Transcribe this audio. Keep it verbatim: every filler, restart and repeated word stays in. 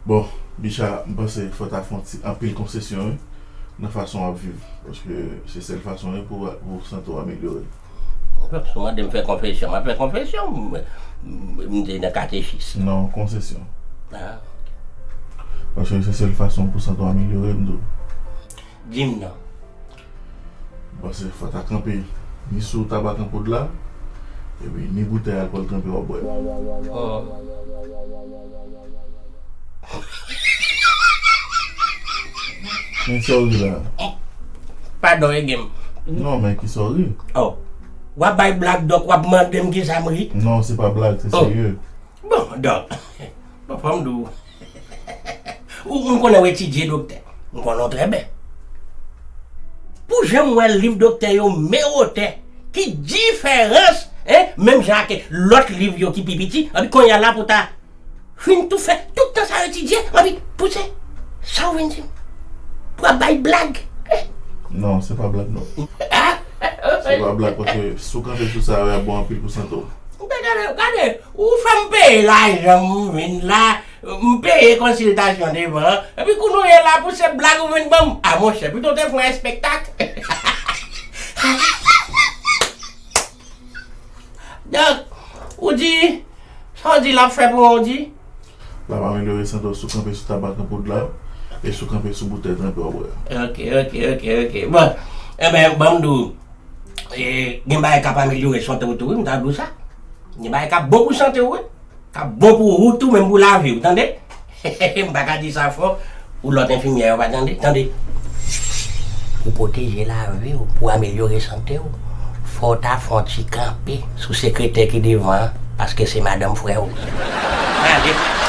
Bon, Bicha, m panse fò w ta fè yon ti anpil konsesyon, wi, nan fason w ap viv. Paske se sèl fason, wi, pou, pou sante w amelyore. Si w mande m fè konfesyon, m ap fè konfesyon. M, m, m te nan katechis. Non, konsesyon. Ah, Paske se sèl fason pou sante w amelyore, m di w. Di m non. M panse fò w ta kanpe ni sou tabak an poud la, epi ni boutèy alkòl tranpe w ap bwè. Oh. Men sa w ri la. Padon, Egem. Non, men ki sa w ri? Oh. W ap bay blag, dòk w ap mande m kisa m ri? Non, se pa blag, se Oh. Serye. Bon, dòk. Bon, fò m di w. Ou, m konnen w etidye doktè. M konnen w trè byen. Pou jan m wè liv doktè yo men wotè, ki diferans, hein, menm jan ak lòt liv yo ki pi piti, anpi kounye a la pou ta fin tou fè tout tan sa w etidye, anpi pou se sa w vin di m. Pou ap bay blag. Non, se pa blag, non. Se pa blag, paske si w kanpe sou sa, w ap bon anpil pou sante w. Gade, gade, ou fè m peye lajan m vin la, m peye konsiltasyon devan, epi kounye a la pou se blag ou vin ban m. A monchè, pito w te fè yon espektak. Donk, ou di, sa w di l ap fè pou mwen, ou di? L ap amelyore sante w si w kanpe sou tabak an poud la, e si w kanpe sou boutèy tranpe w ap bwè a. Ok, ok, ok, ok. Bon, enben, ban m di w, e, gen bagay k ap amelyore sante w tou, wi, m ta di w sa. Gen bagay k ap bon pou sante w, wi. K ap bon pou ou tou, menm pou lavi w, tande? M pa ka di sa fò, pou lòt enfimyè yo pa tande, tande. Pou pwoteje lavi w, pou amelyore sante w, fò w ta fè yon ti kanpe sou sekretè ki devan an, paske se madanm frè w. Tande?